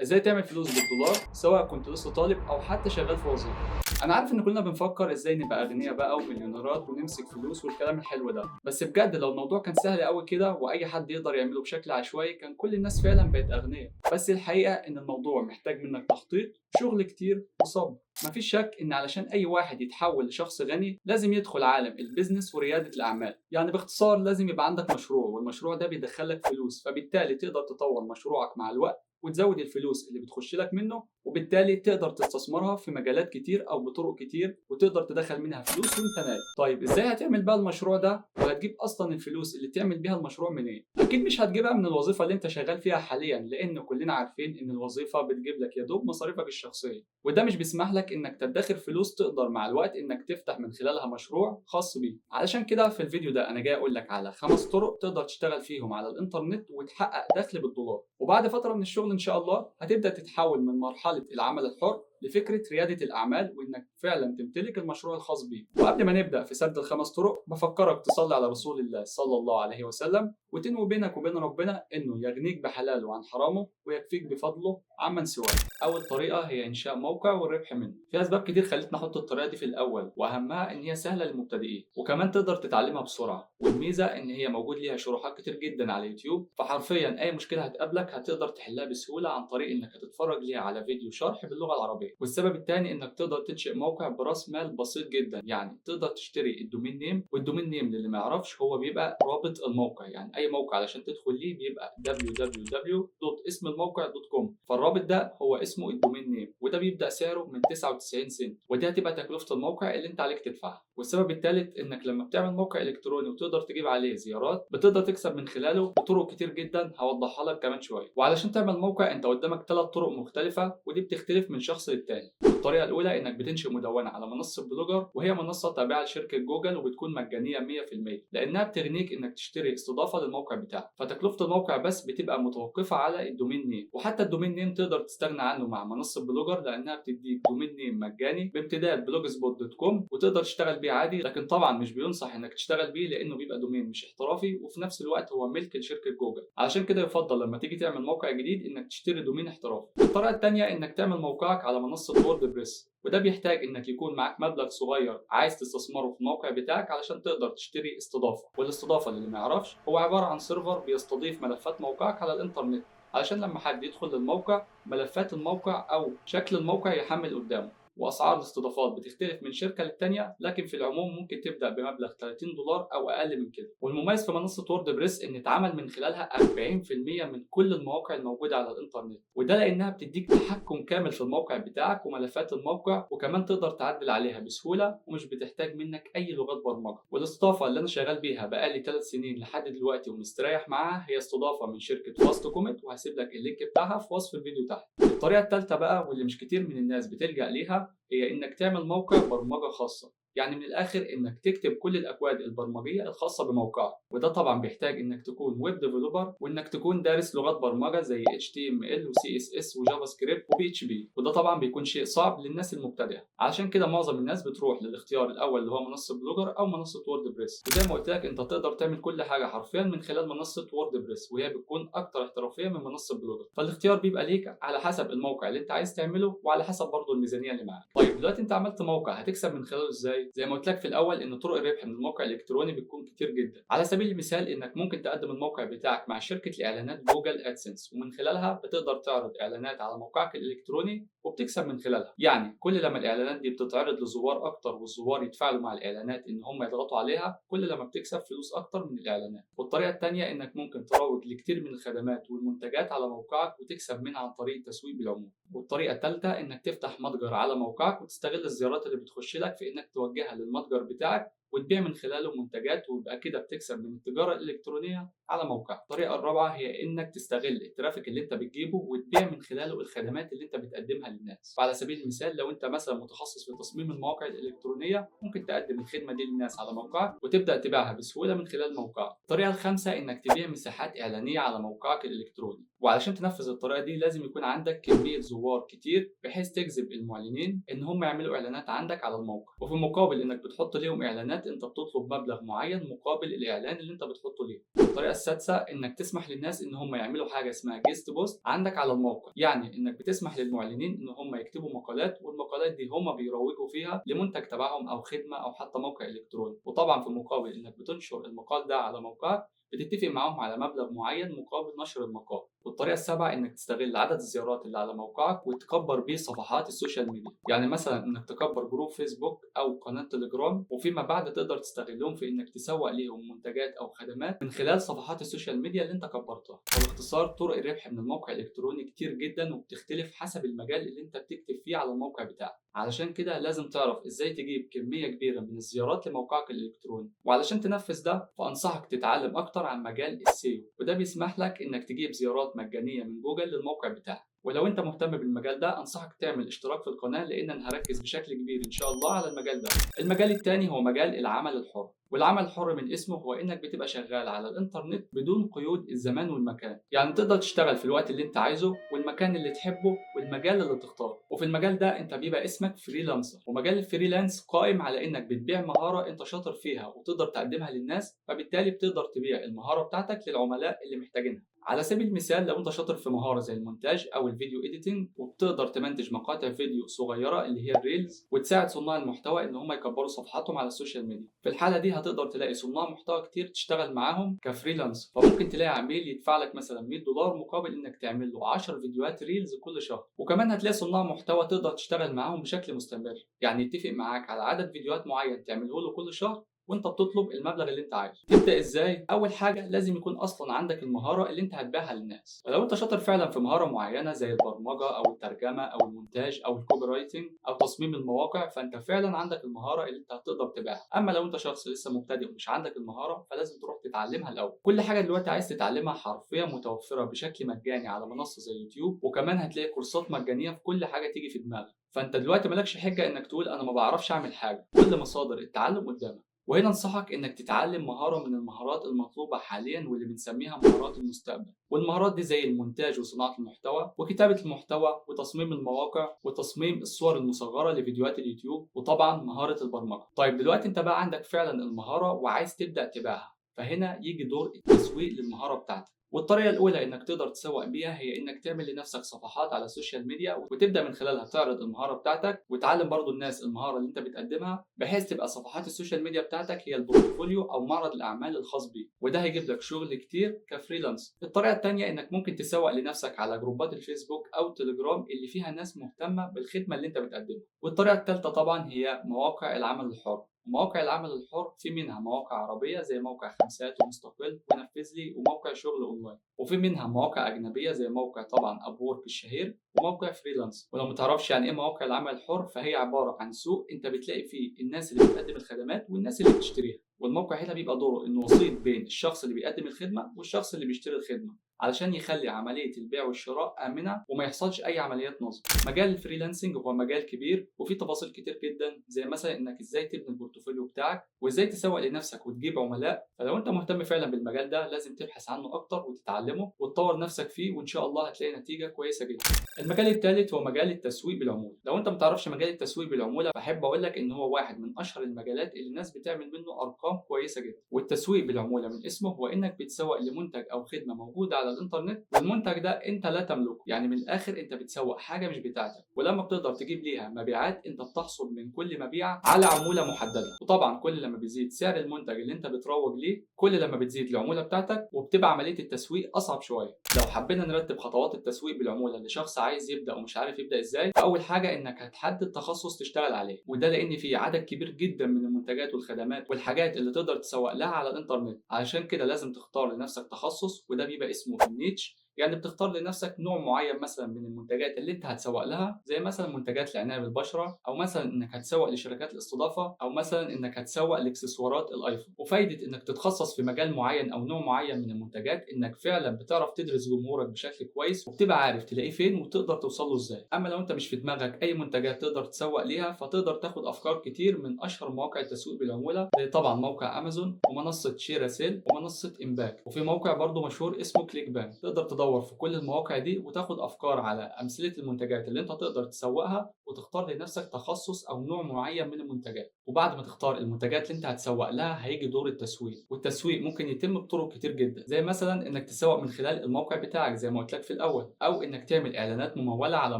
ازاي تعمل فلوس بالدولار سواء كنت لسه طالب او حتى شغال في وظيفة. انا عارف ان كلنا بنفكر ازاي نبقى اغنياء بقى ومليونيرات ونمسك فلوس والكلام الحلو ده، بس بجد لو الموضوع كان سهل قوي كده واي حد يقدر يعمله بشكل عشوائي كان كل الناس فعلا بقت اغنياء. بس الحقيقة ان الموضوع محتاج منك تخطيط، شغل كتير وصبر. مفيش شك ان علشان اي واحد يتحول لشخص غني لازم يدخل عالم ال business ورياده الاعمال. يعني باختصار لازم يبقى عندك مشروع، والمشروع ده بيدخلك فلوس، فبالتالي تقدر تطور مشروعك مع الوقت وتزود الفلوس اللي بتخش لك منه، وبالتالي تقدر تستثمرها في مجالات كتير او بطرق كتير وتقدر تدخل منها فلوس وانت نايم. طيب ازاي هتعمل بقى المشروع ده؟ وهتجيب اصلا الفلوس اللي تعمل بيها المشروع منين؟ اكيد مش هتجيبها من الوظيفة اللي انت شغال فيها حاليا، لان كلنا عارفين ان الوظيفة بتجيب لك يا دوب مصاريفك الشخصية، وده مش بيسمح لك انك تدخر فلوس تقدر مع الوقت انك تفتح من خلالها مشروع خاص بيك. علشان كده في الفيديو ده انا جاي اقول لك على 5 طرق تقدر تشتغل فيهم على الانترنت وتحقق دخل بالدولار، وبعد فترة من الشغل ان شاء الله هتبدا تتحول من مرحلة العمل الحر لفكرة رياده الاعمال وانك فعلا تمتلك المشروع الخاص بيك. وقبل ما نبدا في سرد ال5 طرق بفكرك تصلي على رسول الله صلى الله عليه وسلم، وتنوي بينك وبين ربنا انه يغنيك بحلاله عن حرامه ويكفيك بفضله عمن سواه. اول طريقه هي انشاء موقع والربح منه. في اسباب كتير خلتني احط الطريقة دي في الاول، واهمها ان هي سهلة للمبتدئين وكمان تقدر تتعلمها بسرعة، والميزة ان هي موجود ليها شروحات كتير جدا على اليوتيوب، فحرفيا اي مشكلة هتقابلك هتقدر تحلها بسهولة عن طريق انك هتتفرج ليها على فيديو شرح باللغة العربية. والسبب الثاني انك تقدر تنشئ موقع براس مال بسيط جدا، يعني تقدر تشتري ال domain name، وال domain name للي ما يعرفش هو بيبقى رابط الموقع، يعني اي موقع علشان تدخل ليه بيبقى www.اسم الموقع.com، فالرابط ده هو اسمه ال domain name، وده بيبدا سعره من 99 سنت، ودي هتبقى تكلفة الموقع اللي انت عليك تدفعها. والسبب الثالث انك لما بتعمل موقع الكتروني وتقدر تجيب عليه زيارات بتقدر تكسب من خلاله بطرق كتير جدا هوضحها لك كمان شوية. وعلشان تعمل موقع انت قدامك 3 طرق مختلفة، ودي بتختلف من شخص للتاني. الطريقة الاولى انك بتنشئ مدونة على منصة بلوجر، وهي منصة تابعه لشركة جوجل وبتكون مجانية 100% لانها بتغنيك انك تشتري استضافة للموقع بتاعك، فتكلفه الموقع بس بتبقى متوقفه على ال domain name، وحتى ال domain name تقدر تستغنى عنه مع منصة بلوجر لانها بتديك domain name مجاني بامتداد blogspot.com وتقدر تشتغل بيه عادي، لكن طبعا مش بينصح انك تشتغل بيه لانه بيبقى domain مش احترافي وفي نفس الوقت هو ملك لشركة جوجل. علشان كده يفضل لما تيجي تعمل موقع جديد انك تشتري domain احترافي. الطريقة الثانية انك تعمل موقعك على منصة ووردبريس، وده بيحتاج انك يكون معاك مبلغ صغير عايز تستثمره في الموقع بتاعك علشان تقدر تشتري استضافة. والاستضافه اللي ما يعرفش هو عبارة عن server بيستضيف ملفات موقعك على الانترنت، علشان لما حد يدخل للموقع ملفات الموقع او شكل الموقع يحمل قدامه. واسعار الاستضافات بتختلف من شركة للتانيه، لكن في العموم ممكن تبدا بمبلغ $30 او اقل من كده. والمميز في منصة ووردبريس ان اتعمل من خلالها 40% من كل المواقع الموجودة على الانترنت، وده لانها بتديك تحكم كامل في الموقع بتاعك وملفات الموقع، وكمان تقدر تعدل عليها بسهولة ومش بتحتاج منك اي لغات برمجة. والاستضافه اللي انا شغال بيها بقالي 3 سنين لحد دلوقتي ومستريح معاها هي استضافة من شركة FastComet، وهسيب لك ال link بتاعها في وصف الفيديو تحت. الطريقة الثالثة بقى واللي مش كتير من الناس بتلجأ ليها هي انك تعمل موقع برمجة خاصة، يعني من الاخر انك تكتب كل الاكواد البرمجيه الخاصة بموقعك، وده طبعا بيحتاج انك تكون web developer وانك تكون دارس لغات برمجة زي HTML و CSS و JavaScript و PHP، وده طبعا بيكون شيء صعب للناس المبتدئه. علشان كده معظم الناس بتروح للاختيار الاول اللي هو منصة بلوجر او منصة ووردبريس. وزي ما قلت لك انت تقدر تعمل كل حاجة حرفيا من خلال منصة ووردبريس، وهي بتكون اكتر احترافية من منصة بلوجر، فالاختيار بيبقى ليك على حسب الموقع اللي انت عايز تعمله وعلى حسب برضه الميزانية اللي معاك. طيب دلوقتي انت عملت موقع هتكسب من خلاله ازاي؟ زي ما قلت لك في الاول ان طرق الربح من الموقع الالكتروني بتكون كتير جدا. على سبيل المثال انك ممكن تقدم الموقع بتاعك مع شركة الاعلانات جوجل ادسنس، ومن خلالها بتقدر تعرض اعلانات على موقعك الالكتروني وبتكسب من خلالها. يعني كل لما الاعلانات دي بتتعرض لزوار اكتر والزوار يتفاعلوا مع الاعلانات ان هم يضغطوا عليها، كل لما بتكسب فلوس اكتر من الاعلانات. والطريقة الثانية انك ممكن تروج لكتير من الخدمات والمنتجات على موقعك وتكسب منها عن طريق التسويق بالعموم. والطريقة الثالثة انك تفتح متجر على موقعك وتستغل الزيارات اللي بتخش لك في انك توجهها للمتجر بتاعك وتبيع من خلاله منتجات، ويبقى كده بتكسب من التجارة الالكترونية على موقعك. الطريقة الرابعة هي انك تستغل ال traffic اللي انت بتجيبه وتبيع من خلاله الخدمات اللي انت بتقدمها للناس. وعلى سبيل المثال لو انت مثلا متخصص في تصميم المواقع الالكترونية ممكن تقدم الخدمة دي للناس على موقعك وتبدا تبيعها بسهولة من خلال موقعك. الطريقة الخامسة انك تبيع مساحات اعلانية على موقعك الالكتروني، وعلشان تنفذ الطريقة دي لازم يكون عندك كمية زوار كتير بحيث تجذب المعلنين ان هم يعملوا اعلانات عندك على الموقع، وفي المقابل انك بتحط لهم اعلانات الخدمات انت بتطلب مبلغ معين مقابل الاعلان اللي انت بتحطه ليهم. الطريقة السادسة انك تسمح للناس ان هم يعملوا حاجة اسمها guest post عندك على الموقع، يعني انك بتسمح للمعلنين ان هم يكتبوا مقالات، والمقالات دي هم بيروجوا فيها لمنتج تبعهم او خدمة او حتى موقع الكتروني، وطبعا في مقابل انك بتنشر المقال ده على موقعك بتتفق معاهم على مبلغ معين مقابل نشر المقال. والطريقة السابعة انك تستغل عدد الزيارات اللي على موقعك وتكبر بيه صفحات ال social media، يعني مثلا انك تكبر group فيسبوك او قناة تليجرام، وفيما بعد تقدر تستغلهم في انك تسوق ليهم منتجات او خدمات من خلال صفحات ال social media اللي انت كبرتها. فباختصار طرق الربح من الموقع الالكتروني كتير جدا وبتختلف حسب المجال اللي انت بتكتب فيه على الموقع بتاعك، علشان كده لازم تعرف ازاي تجيب كمية كبيرة من الزيارات لموقعك الالكتروني. وعلشان تنفذ ده فانصحك تتعلم اكتر عن مجال ال SEO، وده بيسمح لك انك تجيب زيارات مجانية من جوجل للموقع بتاعك. ولو انت مهتم بالمجال ده انصحك تعمل اشتراك في القناة، لان انا هركز بشكل كبير ان شاء الله على المجال ده. المجال الثاني هو مجال العمل الحر، والعمل الحر من اسمه هو انك بتبقى شغال على الانترنت بدون قيود الزمان والمكان، يعني تقدر تشتغل في الوقت اللي انت عايزه والمكان اللي تحبه والمجال اللي تختاره. وفي المجال ده انت بيبقى اسمك freelancer، ومجال ال freelance قائم على انك بتبيع مهارة انت شاطر فيها وتقدر تقدمها للناس، فبالتالي بتقدر تبيع المهارة بتاعتك للعملاء اللي محتاجينها. على سبيل المثال لو انت شاطر في مهارة زي المونتاج او ال video editing، وبتقدر تمنتج مقاطع فيديو صغيرة اللي هي ال reels، وتساعد صناع المحتوى ان هم يكبروا صفحاتهم على ال social media، في الحالة دي هتقدر تلاقي صناع محتوى كتير تشتغل معاهم ك freelance. فممكن تلاقي عميل يدفع لك مثلا $100 مقابل انك تعمل له 10 فيديوهات reels كل شهر. وكمان هتلاقي صناع محتوى تقدر تشتغل معاهم بشكل مستمر، يعني يتفق معاك على عدد فيديوهات معين تعمله له كل شهر وانت بتطلب المبلغ اللي انت عايزه. تبدا ازاي؟ اول حاجة لازم يكون اصلا عندك المهارة اللي انت هتبيعها للناس. فلو انت شاطر فعلا في مهارة معينة زي البرمجة او الترجمة او المونتاج او ال copywriting او تصميم المواقع، فانت فعلا عندك المهارة اللي انت هتقدر تبيعها. اما لو انت شخص لسه مبتدئ ومش عندك المهارة فلازم تروح تتعلمها الاول. كل حاجة دلوقتي عايز تتعلمها حرفيا متوفرة بشكل مجاني على منصة زي يوتيوب، وكمان هتلاقي كورسات مجانية في كل حاجة تيجي في دماغك. فانت دلوقتي مالكش حجه انك تقول انا ما بعرفش اعمل حاجة، كل مصادر التعلم قدامك. وهنا انصحك انك تتعلم مهارة من المهارات المطلوبة حاليا واللي بنسميها مهارات المستقبل، والمهارات دي زي المونتاج وصناعة المحتوى وكتابة المحتوى وتصميم المواقع وتصميم الصور المصغرة لفيديوهات اليوتيوب، وطبعا مهارة البرمجة. طيب دلوقتي انت بقى عندك فعلا المهارة وعايز تبدأ تبيعها، فهنا يجي دور التسويق للمهارة بتاعتك. والطريقة الأولى إنك تقدر تسوق بيها هي إنك تعمل لنفسك صفحات على ال social media، وتبدأ من خلالها تعرض المهارة بتاعتك وتعلم برضو الناس المهارة اللي أنت بتقدمها، بحيث تبقى صفحات ال social media بتاعتك هي ال portfolio أو معرض الأعمال الخاص بيك، وده هيجيب لك شغل كتير ك freelance. الطريقة الثانية إنك ممكن تسوق لنفسك على جروبات الفيسبوك أو تليجرام اللي فيها ناس مهتمة بالخدمة اللي أنت بتقدمها. والطريقة الثالثة طبعا هي مواقع العمل الحر. مواقع العمل الحر في منها مواقع عربية زي موقع خمسات ومستقل ونفذ لي وموقع شغل اونلاين، وفي منها مواقع أجنبية زي موقع طبعا Upwork الشهير وموقع freelance. ولو متعرفش يعني ايه مواقع العمل الحر، فهي عبارة عن سوق انت بتلاقي فيه الناس اللي بتقدم الخدمات والناس اللي بتشتريها، والموقع هنا بيبقى دوره انه وسيط بين الشخص اللي بيقدم الخدمة والشخص اللي بيشتري الخدمة، علشان يخلي عملية البيع والشراء آمنة وما يحصلش أي عمليات نصب. مجال ال freelancing هو مجال كبير وفيه تفاصيل كتير جدا، زي مثلا إنك إزاي تبني ال portfolio بتاعك وإزاي تسوق لنفسك وتجيب عملاء. فلو أنت مهتم فعلا بالمجال ده لازم تبحث عنه أكتر وتتعلمه وتطور نفسك فيه، وإن شاء الله هتلاقي نتيجة كويسة جدا. المجال الثالث هو مجال التسويق بالعمولة. لو أنت ما تعرفش مجال التسويق بالعمولة فأحب أقول لك إن هو واحد من أشهر المجالات اللي الناس بتعمل منه أرقام كويسة جدا. والتسويق بالعمولة من اسمه هو إنك بتسوق لمنتج أو خدمة موجودة على الانترنت، والمنتج ده انت لا تملكه، يعني من الاخر انت بتسوق حاجة مش بتاعتك، ولما بتقدر تجيب ليها مبيعات انت بتحصل من كل مبيعه على عمولة محددة. وطبعا كل لما بيزيد سعر المنتج اللي انت بتروج ليه كل لما بتزيد العمولة بتاعتك، وبتبقى عملية التسويق اصعب شوية. لو حبينا نرتب خطوات التسويق بالعموله لشخص عايز يبدا ومش عارف يبدا ازاي، فاول حاجة انك هتحدد تخصص تشتغل عليه، وده لان في عدد كبير جدا من المنتجات والخدمات والحاجات اللي تقدر تسوق لها على الانترنت، علشان كده لازم تختار لنفسك تخصص، وده بيبقى اسمه ال niche. يعني بتختار لنفسك نوع معين مثلا من المنتجات اللي انت هتسوق لها، زي مثلا منتجات العناية بالبشره، او مثلا انك هتسوق لشركات الاستضافة، او مثلا انك هتسوق لاكسسوارات الايفون. وفايده انك تتخصص في مجال معين او نوع معين من المنتجات انك فعلا بتعرف تدرس جمهورك بشكل كويس، وبتبقى عارف تلاقيه فين وتقدر توصل له ازاي. اما لو انت مش في دماغك اي منتجات تقدر تسوق ليها، فتقدر تاخد افكار كتير من اشهر مواقع التسويق بالعموله، زي طبعا موقع امازون ومنصة ShareASale ومنصة Impact، وفي موقع برضه مشهور اسمه ClickBank. تقدر تدور في كل المواقع دي وتاخد افكار على امثلة المنتجات اللي انت تقدر تسوقها وتختار لنفسك تخصص او نوع معين من المنتجات. وبعد ما تختار المنتجات اللي انت هتسوق لها هيجي دور التسويق، والتسويق ممكن يتم بطرق كتير جدا، زي مثلا انك تسوق من خلال الموقع بتاعك زي ما قلت لك في الاول، او انك تعمل اعلانات مموله على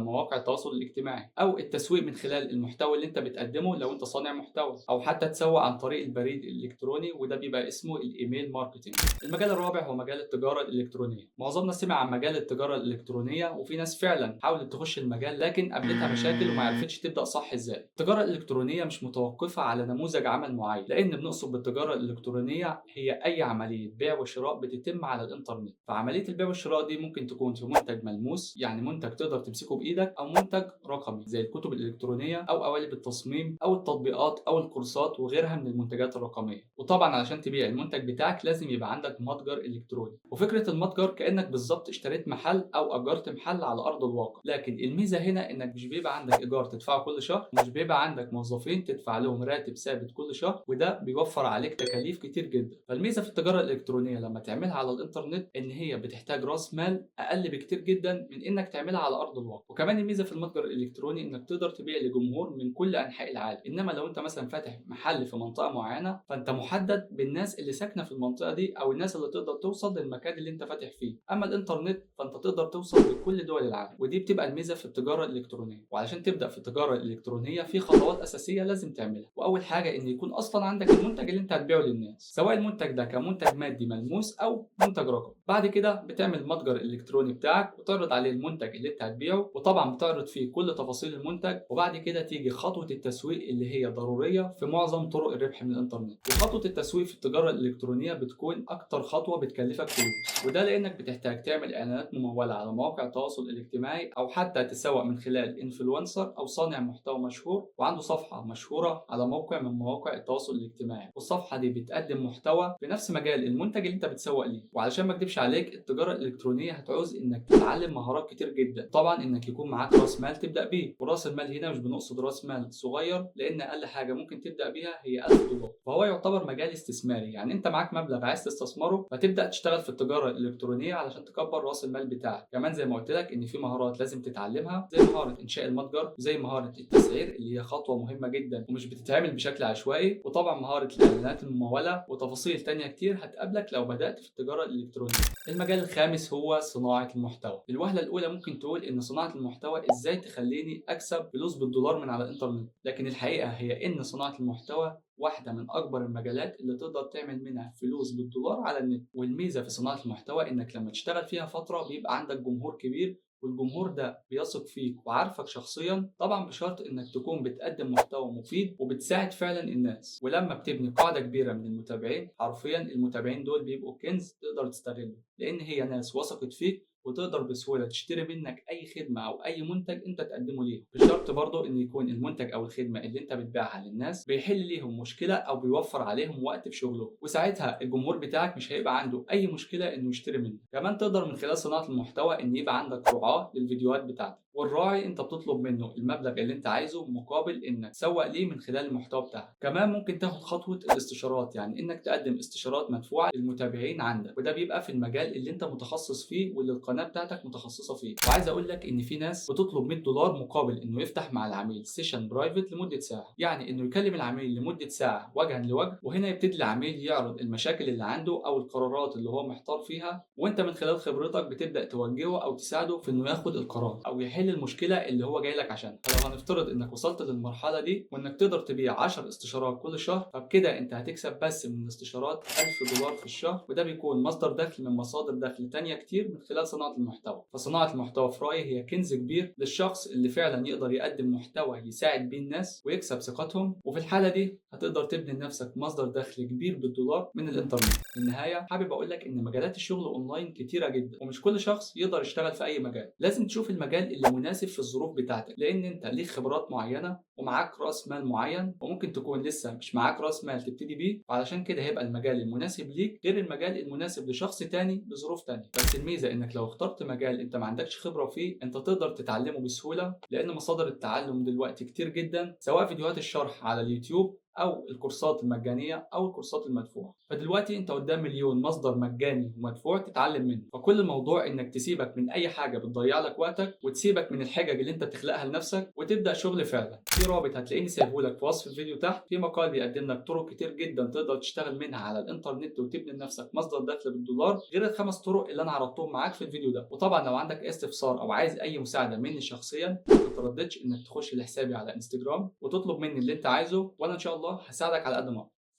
مواقع التواصل الاجتماعي، او التسويق من خلال المحتوى اللي انت بتقدمه لو انت صانع محتوى، او حتى تسوق عن طريق البريد الالكتروني وده بيبقى اسمه ال email marketing. المجال الرابع هو مجال التجارة الالكترونية. معظمنا سمع عن مجال التجارة الالكترونية، وفي ناس فعلا حاولت تخش المجال لكن قابلتها مشاكل وما عرفتش تبدا صح ازاي. التجارة الالكترونية مش متوقفه على نموذج عمل معين، لان بنقصد بالتجارة الالكترونية هي اي عملية بيع وشراء بتتم على الانترنت. فعملية البيع والشراء دي ممكن تكون في منتج ملموس، يعني منتج تقدر تمسكه بايدك، او منتج رقمي زي الكتب الالكترونية او قوالب التصميم او التطبيقات او الكورسات وغيرها من المنتجات الرقمية. وطبعا علشان تبيع المنتج بتاعك لازم يبقى عندك متجر الكتروني. وفكره المتجر كانك بالظبط اشتريت محل او اجرت محل على ارض الواقع، لكن الميزة هنا انك مش بيبقى عندك ايجار تدفعه كل شهر، ومش بيبقى عندك موظفين تدفع لهم راتب ثابت كل شهر، وده بيوفر عليك تكاليف كتير جدا. فالميزه في التجارة الالكترونية لما تعملها على الانترنت ان هي بتحتاج راس مال اقل بكتير جدا من انك تعملها على ارض الواقع. وكمان الميزة في المتجر الالكتروني انك تقدر تبيع لجمهور من كل انحاء العالم، انما لو انت مثلا فاتح محل في منطقة معينة فانت محدد بالناس اللي ساكنة في المنطقة دي او الناس اللي تقدر توصل للمكان اللي انت فاتح فيه. اما الانترنت فانت تقدر توصل لكل دول العالم، ودي بتبقى الميزة في التجارة الالكترونية. وعلشان تبدا في التجارة الالكترونية في خطوات اساسية لازم تعملها. واول حاجة ان يكون اصلا عندك المنتج اللي انت هتبيعه للناس، سواء المنتج ده كمنتج مادي ملموس او منتج رقمي. بعد كده بتعمل المتجر الالكتروني بتاعك وتعرض عليه المنتج اللي انت هتبيعه، وطبعا بتعرض فيه كل تفاصيل المنتج. وبعد كده تيجي خطوة التسويق اللي هي ضرورية في معظم طرق الربح من الانترنت. وخطوه التسويق في التجارة الالكترونية بتكون اكتر خطوة بتكلفك فلوس، وده لانك بتحتاج تعمل اعلانات مموله على مواقع التواصل الاجتماعي، او حتى تسوق من خلال influencer او صانع محتوى مشهور وعنده صفحة مشهورة على موقع من مواقع التواصل الاجتماعي، والصفحة دي بتقدم محتوى في نفس مجال المنتج اللي انت بتسوق ليه. وعلشان ما اكدبش عليك، التجارة الالكترونية هتعوز انك تتعلم مهارات كتير جدا، طبعا انك يكون معاك راس مال تبدا بيه. وراس المال هنا مش بنقصد راس مال صغير، لان اقل حاجة ممكن تبدا بيها هي $1000، فهو يعتبر مجال استثماري. يعني انت معاك مبلغ عايز تستثمره فتبدا تشتغل في التجارة الالكترونية علشان تكبر راس المال بتاعك. كمان زي ما قلت لك ان في مهارات لازم تتعلمها، زي مهارة انشاء المتجر، وزي مهارة التسعير اللي هي خطوة مهمة جدا ومش بتتعمل بشكل عشوائي، وطبعا مهارة الاعلانات المموله، وتفاصيل تانية كتير هتقابلك لو بدات في التجارة الالكترونية. المجال الخامس هو صناعة المحتوى. الوهله الاولى ممكن تقول ان صناعة المحتوى ازاي تخليني اكسب فلوس بالدولار من على الانترنت، لكن الحقيقة هي ان صناعة المحتوى واحدة من أكبر المجالات اللي تقدر تعمل منها فلوس بالدولار على النت. والميزة في صناعة المحتوى إنك لما تشتغل فيها فترة بيبقى عندك جمهور كبير، والجمهور ده بيثق فيك وعارفك شخصيا، طبعا بشرط انك تكون بتقدم محتوى مفيد وبتساعد فعلا الناس. ولما بتبني قاعدة كبيرة من المتابعين، حرفيا المتابعين دول بيبقوا كنز تقدر تستغله، لان هي ناس وثقت فيك وتقدر بسهولة تشتري منك أي خدمة أو أي منتج أنت تقدمه ليهم. بشرط برضو إن يكون المنتج أو الخدمة اللي أنت بتبيعها للناس بيحل ليهم مشكلة أو بيوفر عليهم وقت في شغلهم، وساعتها الجمهور بتاعك مش هيبقى عنده أي مشكلة إنه يشتري منك. كمان تقدر من خلال صناعة المحتوى إن يبقى عندك رعاة للفيديوهات بتاعتك، والراعي انت بتطلب منه المبلغ اللي انت عايزه مقابل انك تسوق ليه من خلال المحتوى بتاعك. كمان ممكن تاخد خطوة الاستشارات، يعني انك تقدم استشارات مدفوعة للمتابعين عندك، وده بيبقى في المجال اللي انت متخصص فيه واللي القناة بتاعتك متخصصة فيه. وعايز اقول لك ان في ناس بتطلب $100 مقابل انه يفتح مع العميل session private لمدة ساعة، يعني انه يكلم العميل لمدة ساعة وجها لوجه، وهنا يبتدي العميل يعرض المشاكل اللي عنده او القرارات اللي هو محتار فيها، وانت من خلال خبرتك بتبدا توجهه او تساعده في انه ياخد القرار او يحل المشكلة اللي هو جاي لك عشانها. فلو هنفترض انك وصلت للمرحلة دي وانك تقدر تبيع 10 استشارات كل شهر، فبكده انت هتكسب بس من الاستشارات $1000 في الشهر، وده بيكون مصدر دخل من مصادر دخل تانية كتير من خلال صناعة المحتوى. فصناعه المحتوى في رايي هي كنز كبير للشخص اللي فعلا يقدر يقدم محتوى يساعد بيه الناس ويكسب ثقتهم، وفي الحالة دي هتقدر تبني لنفسك مصدر دخل كبير بالدولار من الانترنت. في النهاية حابب اقول لك ان مجالات الشغل اونلاين كتيرة جدا، ومش كل شخص يقدر يشتغل في اي مجال. لازم تشوف المجال اللي مناسب في الظروف بتاعتك، لان انت ليك خبرات معينة ومعاك راس مال معين، وممكن تكون لسه مش معاك راس مال تبتدي بيه، وعلشان كده هيبقى المجال المناسب ليك غير المجال المناسب لشخص تاني بظروف تانية. بس الميزة انك لو اخترت مجال انت ما عندكش خبره فيه، انت تقدر تتعلمه بسهولة، لان مصادر التعلم دلوقتي كتير جدا، سواء فيديوهات الشرح على اليوتيوب او الكورسات المجانية او الكورسات المدفوعه. فدلوقتي انت قدام مليون مصدر مجاني ومدفوع تتعلم منه. فكل الموضوع انك تسيبك من اي حاجة بتضيع لك وقتك، وتسيبك من الحجج اللي انت بتخلقها لنفسك، وتبدا شغل فعلا. في رابط هتلاقيني سايبه لك في وصف الفيديو تحت، في مقال بيقدم لك طرق كتير جدا تقدر تشتغل منها على الانترنت وتبني لنفسك مصدر دخل بالدولار، غير ال5 طرق اللي انا عرضتهم معاك في الفيديو ده. وطبعا لو عندك اي استفسار او عايز اي مساعدة مني شخصيا، ما تترددش انك تخش لحسابي على انستجرام وتطلب مني اللي انت عايزه، وانا ان شاء الله هساعدك على قد ما اقدر.